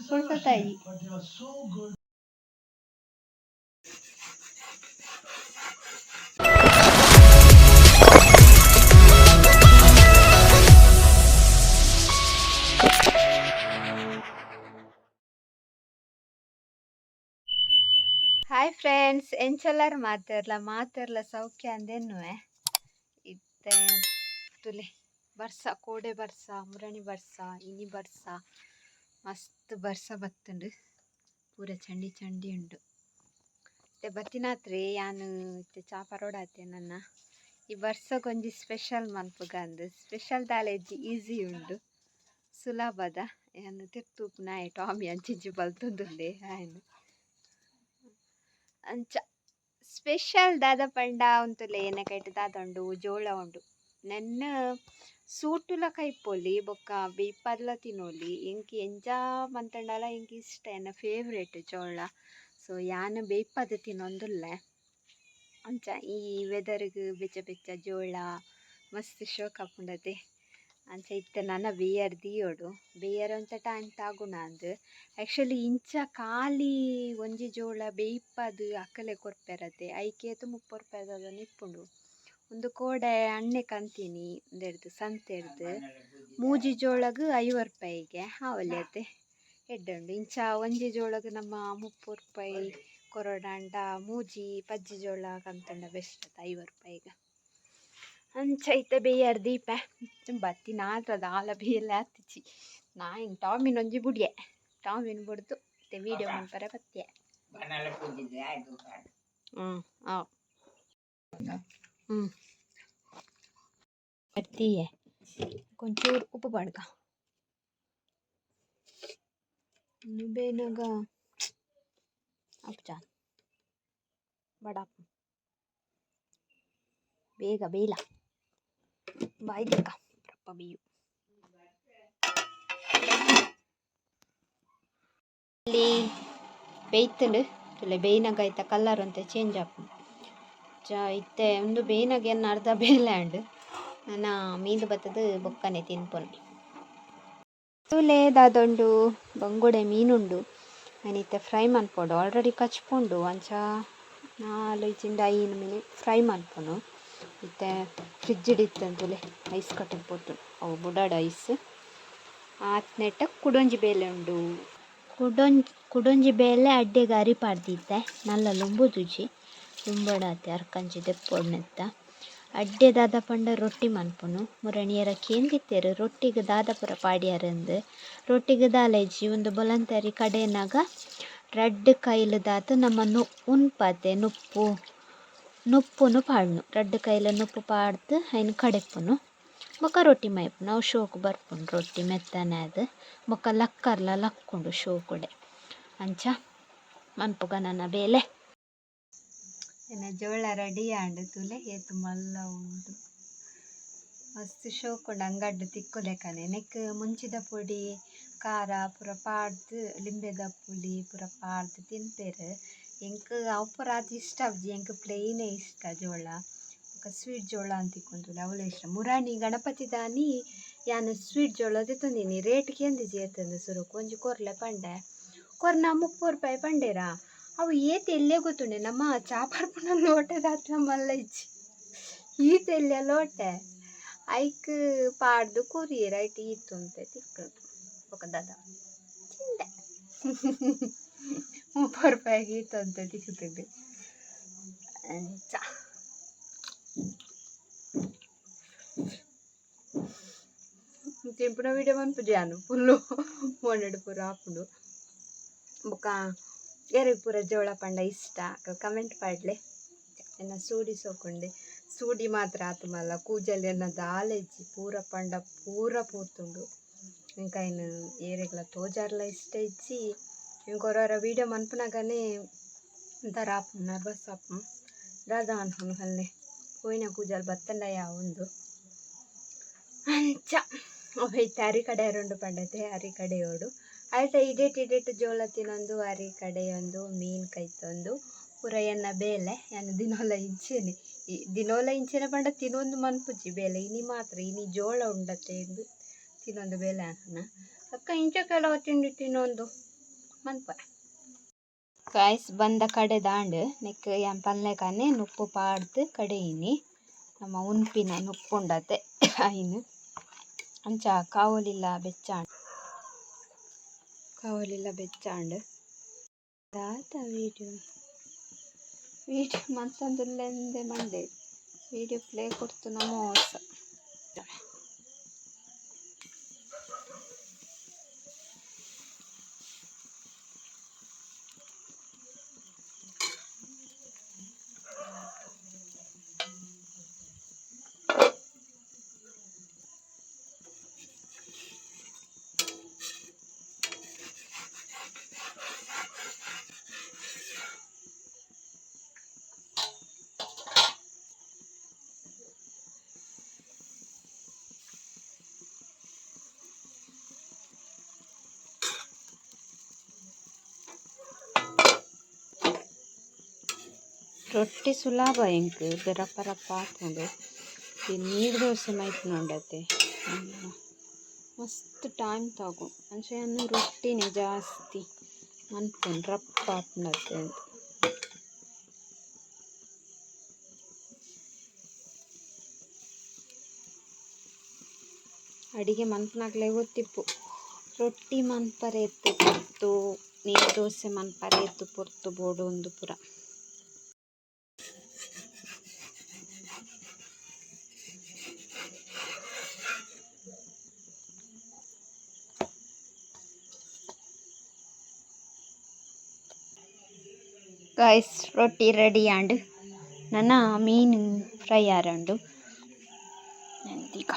ಪುರ್ಸೊತಾಯಿ. Hi friends, ಎಂಚೊಲ್ಲರ್ ಮಾತೆರ್ಲ? ಮಾತೆರ್ಲ ಸೌಖ್ಯ ಅಂದೆನ್ನುವೆ. ಇತ್ತೆ ತುಲೆ, ಬರ್ಸ, ಕೋಡೆ ಬರ್ಸ, ಮುರಣಿ ಬರ್ಸ, ಇನಿ ಬರ್ಸ, ಮಸ್ತ್ ಬರ್ಸ ಬತ್ತುಂಡು. ಪೂರ ಚಂಡಿ ಚಂಡಿ ಉಂಡು. ಇತ್ತೆ ಬತ್ತಿನಾತ್ರೆ ಯಾನ್ ಇತ್ತೆ ಚಾ ಪರೋಡಾತೆ. ನನ್ನ ಈ ಬರ್ಸಗೊಂಜಿ ಸ್ಪೆಷಲ್ ಮನ್ಪುಗಂದು. ಸ್ಪೆಷಲ್ ದಾಲ ಇಜ್ಜಿ, ಈಸಿ ಉಂಡು, ಸುಲಭದ. ಯಾನ್ ತಿರ್ತೂಪುನಾಯೆ ಟಾಮಿ ಅಂಚಿಂಚಿ ಬಲ್ತೊಂದುಲ್ಲೆ ಆಯ್ನ. ಅಂಚ ಸ್ಪೆಷಲ್ ದಾದ ಪಂಡ, ಉಂತುಲೆ, ಎನ್ನ ಕೈಟ್ ದಾದ ಉಂಡು? ಜೋಳ ಉಂಡು. ನೆನ್ನ ಸೂಟುಲ ಕೈಪೊಲಿ, ಬೊಕ್ಕ ಬೇಯ್ಪದ್ಲ ತಿನೊಲಿ. ಎಂಕ್ ಎಂಚ ಮಂತಂಡಲ ಎಂಕ್ ಇಷ್ಟ, ಎನ್ನ ಫೇವ್ರೇಟ್ ಜೋಳ. ಸೊ ಯಾನ್ ಬೇಯ್ಪದ್ ತಿನೊಂದುಲ್ಲೆ. ಅಂಚ ಈ ವೆದರ್ಗ್ ಬೆಚ್ಚ ಬೆಚ್ಚ ಜೋಳ ಮಸ್ತ್ ಶೋಕ್ ಆಪುಂಡತೆ. ಅಂಚ ಇತ್ತೆ ನನ ಬೇಯರ್ ದೀಯೊಡು, ಬೇಯರ್ ಒಂತೆ ಟೈಮ್ ತಾಗುಣ ಅಂದ್. ಆ್ಯಕ್ಚುಲಿ ಇಂಚ ಖಾಲಿ ಒಂಜಿ ಜೋಳ ಬೇಯ್ಪದ್ ಅಕಲೆ ಕೊರ್ಪೆರತೆ, ಐಕೇತ್ 30 ರೂಪಾಯಿದ ಇಪ್ಪುಂಡು. ಒಂದು ಕೋಡೆ ಅಣ್ಣೆ ಕಂತೀನಿ ಉಂದೆಡ್ದು ಸಂತೆಡ್ದು ಮೂಜಿ ಜೋಳಗ್ 50 ರೂಪಾಯಿಗೆ ಆವಲ್ಯತೆ, ಎಡ್ಡೆ ಉಂಡು. ಇಂಚ ಒಂಜಿ ಜೋಳಗ್ ನಮ್ಮ 30 ರೂಪಾಯಿ ಕೊರೊಡಾಂಡ ಮೂಜಿ ಪಜ್ಜಿ ಜೋಳ ಕಂತುಂಡ ಬೆಸ್ಟ್ ಅತ್ತ 50 ರೂಪಾಯಿಗೆ. ಅಂಚ ಇತ್ತೆ ಬೇಯರ್ ದೀಪೆ. ಬತ್ತಿನಾತ್ರ ದಾಲ ಬೇಲೆ ಆತಿಜಿ. ನಾ ಟಾಮಿನ ಒಂಜಿ ಬುಡಿಯೆ. ಟಾಮಿನ ಬುಡ್ದು ಇತ್ತೆ ವೀಡಿಯೋ ಮನ್ಪರೆ ಬತ್ತಿಯೆ. ಹ್ಞೂ ಹ್ಞೂ ಬರ್ತೀಯೆ. ಕೊಂಚೂರು ಉಪ್ಪು ಪಾಡ್ಕ. ಬೇನಗ ಅಪ್ಪುಜ ಬಡ ಬೇಗ ಬೇಲ ಬಾಯ್ ದಿಕ್ಕ ರಪ್ಪ ಬೇಯು. ಇಲ್ಲಿ ಬೇಯ್ತುಂಡು ತುಲೆ. ಬೇಯ್ನಗ ಐತ ಕಲರ್ ಒಂತೆ ಚೇಂಜ್ ಆಪುಂಡು. ಚ ಇತ್ತೆ ಉಂದು ಬೇಯ್ನಗ ಎನ್ನ ಅರ್ಧ ಬೇಲೆ ಆಂಡ್. ನನ ಮೀಂದ್ ಬತ್ತದು ಬೊಕ್ಕನೆ ತಿನ್ಪುನು. ತುಲೆ ದಾದ ಉಂಡು? ಬಂಗುಡೆ ಮೀನುಂಡು. ಐನ್ ಇತ್ತೆ ಫ್ರೈ ಮನ್ಪೊಡು. ಆಲ್ರೆಡಿ ಕಚ್ಪುಂಡು. ಅಂಚ ನಾಲ್ ಇಜ್ಜಿಂಡ 5 ಮಿನಿಟ್ ಫ್ರೈ ಮನ್ಪುನು. ಇತ್ತೆ ಫ್ರಿಜ್ಡ್ ಇತ್ತಂತುಲೆ, ಐಸ್ ಕಟ್ಟೆ ಪೋತುಂಡು. ಅವು ಬುಡಾಡ್ ಐಸ್ ಆತ್ನೆಟ್ಟ ಕುಡೊಂಜಿ ಬೇಲೆ ಉಂಡು. ಕುಡೊಂಜಿ ಕುಡೊಂಜಿ ಬೇಲೆ, ಅಡ್ಡೆಗ್ ಅರಿ ಪಾಡ್ದಿತ್ತೆ. ನಲ್ಲ ಲುಂಬುದುಜಿ, ಲುಂಬೊಡಾತೆ. ಅರ್ಕಂಜಿ ದೆಪ್ಪೊಡು ನೆತ್ತ. ಅಡ್ಡೆ ದಾದ ಪಂಡ ರೊಟ್ಟಿ ಮನ್ಪುನು. ಮುರಣಿಯರ ಕೇಂದಿತ್ತೆರ್, ರೊಟ್ಟಿಗ್ ದಾದ ಪೂರ ಪಾಡ್ಯಾರಂದ್. ರೊಟ್ಟಿಗ್ ದಾಲ ಇಜ್ಜಿ, ಉಂದು ಬೊಲಂತರಿ ಕಡೆನಗ ರಡ್ಡ್ ಕೈಲ್ ದಾತ್ ನಮ್ಮ ನು ಉನ್ಪತೆ ನುಪ್ಪು, ನುಪ್ಪುನು ಪಾಡ್ನು. ರಡ್ಡ್ ಕೈಲ್ ನುಪ್ಪು ಪಾಡ್ದ್ ಐನ್ ಕಡೆಪುನು. ಬೊಕ್ಕ ರೊಟ್ಟಿ ಮೈಪುನು. ಅವು ಶೋಕು ಬರ್ಪುಂಡು ರೊಟ್ಟಿ, ಮೆತ್ತನೆ ಆದ್. ಬೊಕ್ಕ ಲಕ್ಕರ್ಲ ಲಕ್ಕುಂಡು ಶೋಕುಡೆ. ಅಂಚ ಮನ್ಪುಗ ನನ ಬೇಲೆ. ಎನ್ನ ಜೋಳ ರೆಡಿ ಆಂಡ್. ತೂಲೆ, ಏತ್ ಮಲ್ಲ ಉಂಡು. ಮಸ್ತ್ ಶೋಕುಂಡು, ಅಂಗಡ್ಡ್ ತಿಕ್ಕುಲೆಕನೆ. ನೆಕ್ಕ್ ಮುಂಚಿದ ಪೊಡಿ, ಖಾರ ಪೂರ ಪಾಡ್ದ್, ಲಿಂಬೆದ ಪುಳಿ ಪೂರ ಪಾಡ್ದ್ ತಿನ್ಪೆರ್. ಎಂಕ್ ಅವು ಪೂರ ಆತ್ ಇಷ್ಟ ಆಪುಜಿ. ಎಂಕ್ ಪ್ಲೇನೇ ಇಷ್ಟ ಜೋಳ. ಬೊಕ ಸ್ವೀಟ್ ಜೋಳ ಅಂತ ತಿಕ್ಕುಂತುಲೆ, ಅವಲ ಇಷ್ಟ. ಮುರಾನಿ ಗಣಪತಿ ದಾನಿ ಯಾನ್ ಸ್ವೀಟ್ ಜೋಳ ದೆತ್ತೊಂದಿನಿ. ರೇಟ್ ಕೇಂದಿಜಿ ಏತಂದ್. ಸುರುಕು ಒಂಜಿ ಕೊರ್ಲೆ ಪಂಡೆ. ಕೊರ್ನ 30 ರೂಪಾಯಿ ಪಂಡೇರಾ. ಅವು ಏತ್ ಎಲ್ಯ ಗೊತ್ತುಂಡೆ? ನಮ್ಮ ಚಾ ಪರ್ಪುನ ಲೋಟೆದಾತ್ಲ ಮಲ್ಲ ಇಜ್ಜಿ, ಈತ್ ಎಲ್ಯ ಲೋಟೆ. ಐಕ್ ಪಾಡ್ದು ಕೊರಿಯೆರ್. ಐಟ್ ಈತ್ ಒಂತೆ ತಿಕ್ಕುಂಡು. ಬೊಕ ದಾದ, ತಿಂದೆ. 30 ರೂಪಾಯಿಗೆ ಈತ್ ಒಂತೆ ತಿಕ್ಕುತ್ತುಂಡು. ಅಂಚ ತಿನ್ಪುನ ವೀಡಿಯೋ ಮನ್ಪುಜಿ ಯಾನು, ಫುಲ್ಲು ಮೋನೆಡ್ ಪೂರ ಆಪುಂಡು. ಬೊಕ ಏರೆಗ್ ಪೂರ ಜೋಳ ಪಂಡ ಇಷ್ಟ, ಕಮೆಂಟ್ ಪಾಡ್ಲೆ. ಎನ್ನ ಸೂಡಿ ಸೋಕುಂಡೆ. ಸೂಡಿ ಮಾತ್ರ ಆತು ಮಲ್ಲ, ಕೂಜಲ್ ಎನ್ನ ದಾಲ ಇಜ್ಜಿ. ಪೂರ ಪಂಡ ಪೂರ ಪೋತುಂಡು. ಎಂಕ್ ಐನ್ ಏರೆಗ್ಲ ತೋಜಾರ್ಲ ಇಷ್ಟ ಇಜ್ಜಿ. ಎಂಕ್ ಒರ ವೀಡಿಯೋ ಮನ್ಪುನಗನೇ ಒಂಥರ ಆಪುಂಡು, ನರ್ವಸ್ ಆಪುಂಡು. ದಾದ ಮನ್ಪುನು ಪನ್ಲೆ? ಪೋಯಿನ ಕೂಜಲ್ ಬತ್ತಂಡ ಯಾವುಂದು. ಅಂಚ ಅವು ಇತ್ತೆ ಅರಿ ಕಡೆಯರುಂಡು ಪಂಡತೆ, ಅರಿ ಕಡೆಯೋಡು. ಐತ ಇಡೇಟ್ ಇಡೇಟ್ ಜೋಳ ತಿನ್ನೊಂದು, ಅರಿ ಕಡೆಯೊಂದು, ಮೀನು ಕೈತೊಂದು ಪೂರ ಎನ್ನ ಬೇಲೆ. ಯಾನ್ ದಿನೋಲ ಇಂಚೆನೆ. ಈ ದಿನೋಲ ಇಂಚೆನೆ ಪಂಡ ತಿನೊಂದು ಮನ್ಪುಜಿ ಬೇಲೆ. ಇನಿ ಮಾತ್ರ, ಇನಿ ಜೋಳ ಉಂಡತೆ ಇಂದು ತಿನೊಂದು ಬೇಲೆ ಆಪುನ. ಅಕ್ಕ ಇಂಚ ಕೆಲವು ತಿಂಡಿ ತಿನ್ನೊಂದು. ಮನ್ಪುವೆ. ಗಾಯ್ಸ್, ಬಂದ ಕಡೆದಾಂಡ್. ನೆಕ್ ಯಾನ್ ಪನ್ಲೆಕನೆ ನುಪ್ಪು ಪಾಡ್ದ್ ಕಡೆಯಿನಿ. ನಮ್ಮ ಉನ್ಪಿನ ನುಪ್ಪುಂಡತೆ ಐನ್. ಅಂಚ ಕಾವೊಲಿಲ ಬೆಚ್ಚಾಂಡ್, ಕಾವೊಲಿಲ ಬೆಚ್ಚಾಂಡ್. ದಾತ ವೀಡಿಯೋ ವೀಡಿಯೋ ಮಂತೊಂದುಲ್ಲೆಂದೆ ಮಂಡೆ ವೀಡಿಯೋ ಪ್ಲೇ ಕೊರ್ತುನ ಮೋಸ. ರೊಟ್ಟಿ ಸುಲಭ ಎಂಕ್, ರಪ್ಪ ರಪ್ಪ ಆಪುಂಡು. ಈ ನೀರು ದೋಸೆ ಮೈಪುನುಂಡತೆ ಮಸ್ತ್ ಟೈಮ್ ತಾಗು. ಅಂಚ ಯಾನ್ ರೊಟ್ಟಿನೆ ಜಾಸ್ತಿ ಮನ್ಪುನು, ರಪ್ಪ ಆಪುಂಡತೆ. ಅಡಿಗೆ ಮನ್ಪುನಕ್ಲೆಗ್ ಗೊತ್ತಿಪ್ಪು, ರೊಟ್ಟಿ ಮನ್ಪರೆ ಏತ್ ಪೊರ್ತು, ನೀರು ದೋಸೆ ಮನ್ಪರೆ ಏತ್ ಪೊರ್ತು ಬೋಡು ಉಂದು ಪೂರ. ಗಾಯ್ಸ್, ರೊಟ್ಟಿ ರೆಡಿ ಆಂಡ್. ನನ ಮೀನು ಫ್ರೈ ಆರುಂಡು. ದೀಕ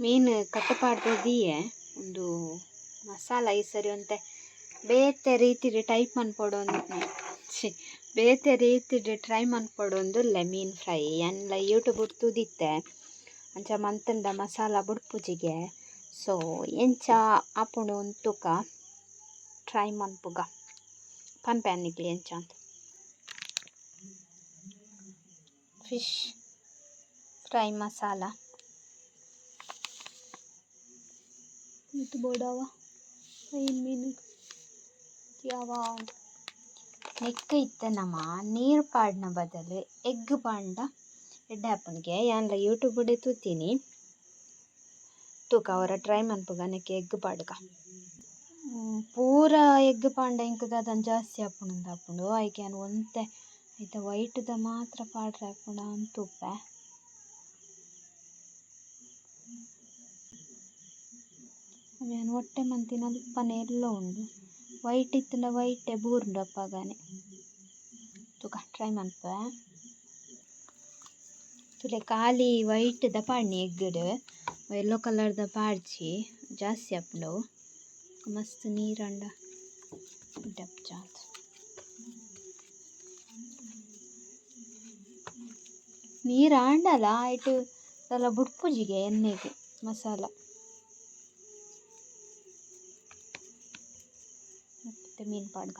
ಮೀನು ಕಟ್ ಪಾಡ್ದ್ ದೀಯೆ. ಉಂದು ಮಸಾಲ ಈ ಸರಿ ಒಂತೆ ಬೇತೆ ರೀತಿಡ್ ಟೈಪ್ ಮನ್ಪೊಡು, ಛಿ, ಬೇತೆ ರೀತಿಡ್ ಟ್ರೈ ಮನ್ಪೊಡೊಂದುಲ್ಲೆ ಮೀನು ಫ್ರೈ. ಯಾನ್ಲ ಯೂಟ್ಯೂಬ್ ತೂದಿತ್ತೆ. ಅಂಚ ಮಂತುಂಡ ಮಸಾಲ ಬುಡ್ಪುಜಿಗೆ. ಸೊ ಎಂಚ ಆಪುಂಡು ತೂಕ, ಟ್ರೈ ಮನ್ಪುಗ, ಪನ್ಪೆ ನಿಕ್ಲೆ ಎಂಚ ಅಂದ್. ಫಿಶ್ ಫ್ರೈ ಮಸಾಲ ಈತ್ ಬೋಡಾವ ಐನ್ ಮೀನು ಯಾವ. ನೆಕ್ಕ್ ಇತ್ತೆ ನಮ ನೀರು ಪಾಡ್ನ ಬದಲು ಎಗ್ ಪಾಂಡ ಎಡ್ಡೆ ಆಪುಂಡುಗೆ. ಯಾನ್ಲ ಯೂಟ್ಯೂಬ್ ಡೇ ತೂತಿನಿ. ತೂಕ, ಒರ ಟ್ರೈ ಮನ್ಪುಗ. ನೆಕ್ ಎಗ್ ಪಾಡುಗ. ಪೂರ ಎಗ್ ಪಾಂಡ ಎಂಕ್ ದಾದನ ಜಾಸ್ತಿ ಆಪುಂಡು ಆಪುಂಡು. ಐಕ್ ಯಾನ್ ಒಂತೆ ಐತ ವೈಟ್ ದ ಮಾತ್ರ ಪಾಡ್ರೆ ಆಪುಂಡ ಅಂದ್ ತೂಪೆ. ಯಾನ್ ಒಟ್ಟೆ ಮಂತಿನ ಅಲ್ಪನೆ ಎಲ್ಲೋ ಉಂಡು. ವೈಟ್ ಇತ್ತ್ಂಡ ವೈಟೇ ಬೂರುಂಡು ಅಪಗನೆ. ತೂಕ, ಟ್ರೈ ಮನ್ಪುವೆ. ತೂಲೆ, ಖಾಲಿ ವೈಟ್ ದ ಪಾಡ್ನಿ. ಎಗ್ ಡ್ ಎಲ್ಲೋ ಕಲರ್ ದ ಪಾಡ್ಜಿ, ಜಾಸ್ತಿ ಆಪುಂಡು ಅವು. ಮಸ್ತ್ ನೀರಾಂಡ ಎಡ್ಡೆ ಆಪುಜಿ. ನೀರ್ ಆಂಡಲ ಐಟ್ ದಾಲ ಬುಡ್ಪುಜಿಗೆ ಎಣ್ಣೆಗ್ ಮಸಾಲ. ಇತ್ತೆ ಮೀನ್ ಪಾಡ್ಗ.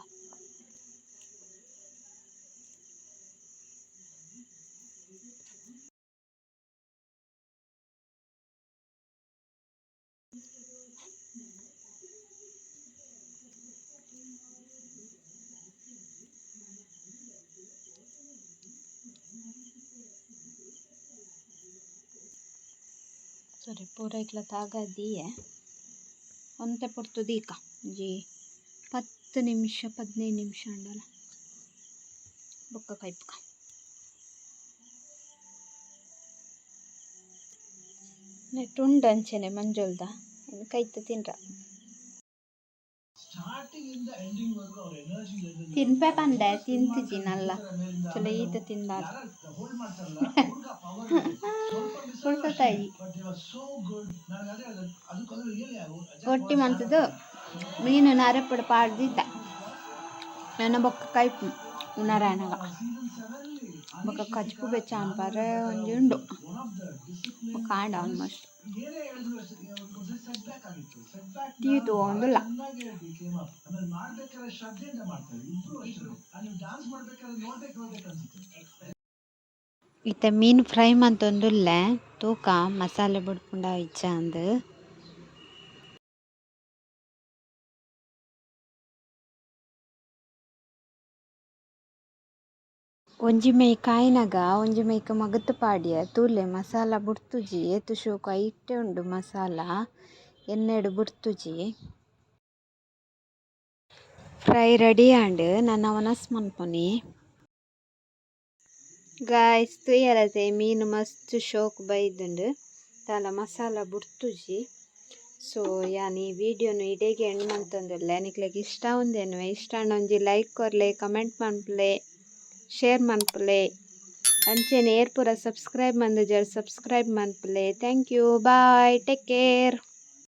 ಸರಿ, ಪೂರ ಐಕ್ಲ ತಾಗದಿಯೆ. ಒಂತೆ ಪೊರ್ತು ದೀಕ, ಒಂಜಿ 10 ನಿಮಿಷ, 15 ನಿಮಿಷ ಆಂಡಲ. ಬೊಕ್ಕ ಕೈಪುಗ. ನೆಟ್ ಉಂಡು ಅಂಚನೆ ಮಂಜೊಲ್ದ ಕೈತ್ ತಿನ್ರ. ತಿನ್ಪೆ ಪಂಡೆ, ತಿಂತಿಜಿ ನಲ್ಲ. ಚಲೋ, ಈತ ತಿಂದಾಲ್ ಪುರ್ಸೊತ್ತಾಯಿ. ರೊಟ್ಟಿ ಮಂತುದು ಮೀನುನು ಅರೆಪುಡು ಪಾಡ್ದಿತ್ತ. ನನ ಬೊಕ್ಕ ಕೈಪು ಉನರೆ ಆನಗ. ಬೊಕ್ಕ ಕಜ್ಪು ಬೆಚ್ಚ ಅನ್ಪರೆ ಒಂಜಿ ಉಂಡು. ಬೊಕ್ಕ ಆಂಡ್ ಆಲ್ಮೋಸ್ಟ್. ಟಿ ತೂವೊಂದುಲ್ಲ. ಇತ್ತೆ ಮೀನ್ ಫ್ರೈ ಮಂತೊಂದುಲ್ಲೆ. ತೂಕ, ಮಸಾಲೆ ಬುಡ್ಪುಂಡ ಇಜ್ಜ ಅಂದ್. ಒಂಜಿ ಮೈ ಕಾಯಿನಗ ಒಂಜಿ ಮೈಕ್ ಮಗತ್ ಪಾಡ್ಯೆ ತೂಲೆ ಮಸಾಲ ಬುಡ್ತುಜಿ ಏತ್ ಶೋಕು ಐಟೆ ಉಂಡು ಮಸಾಲ ಎಣ್ಣೆಡ್ ಬುಡ್ತುಜಿ. ಫ್ರೈ ರೆಡಿ ಆಂಡ್ ನನ ವನಸ್ ಮನ್ಪುನಿ. ಗಾಯ್ಸ್, ತೂಯರತೆ ಮೀನು ಮಸ್ತ್ ಶೋಕು ಬೈದುಂಡು ದಾಲ ಮಸಾಲ ಬುಡ್ತುಜಿ. ಸೊ ಯಾನ್ ಈ ವಿಡಿಯೋನು ಇಡೆಗೆ ಎಂಡ್ ಮಂತೊಂದುಲ್ಲೆ. ನಿಕ್ಲೆಗ್ ಇಷ್ಟ ಉಂದೆನ್ವೆ ಇಷ್ಟ ಆಂಡ ಒಂಜಿ ಲೈಕ್ ಕೊರ್ಲೆ, ಕಮೆಂಟ್ ಮನ್ಪುಲೆ, ಶೇರ್ ಮನ್ಪುಲೆ. ಅಂಚೆನೆ ಏರ್ ಪೂರ ಸಬ್ಸ್ಕ್ರೈಬ್ ಮಂದುಜರ್ ಸಬ್ಸ್ಕ್ರೈಬ್ ಮನ್ಪುಲೆ. Thank you, bye, take care.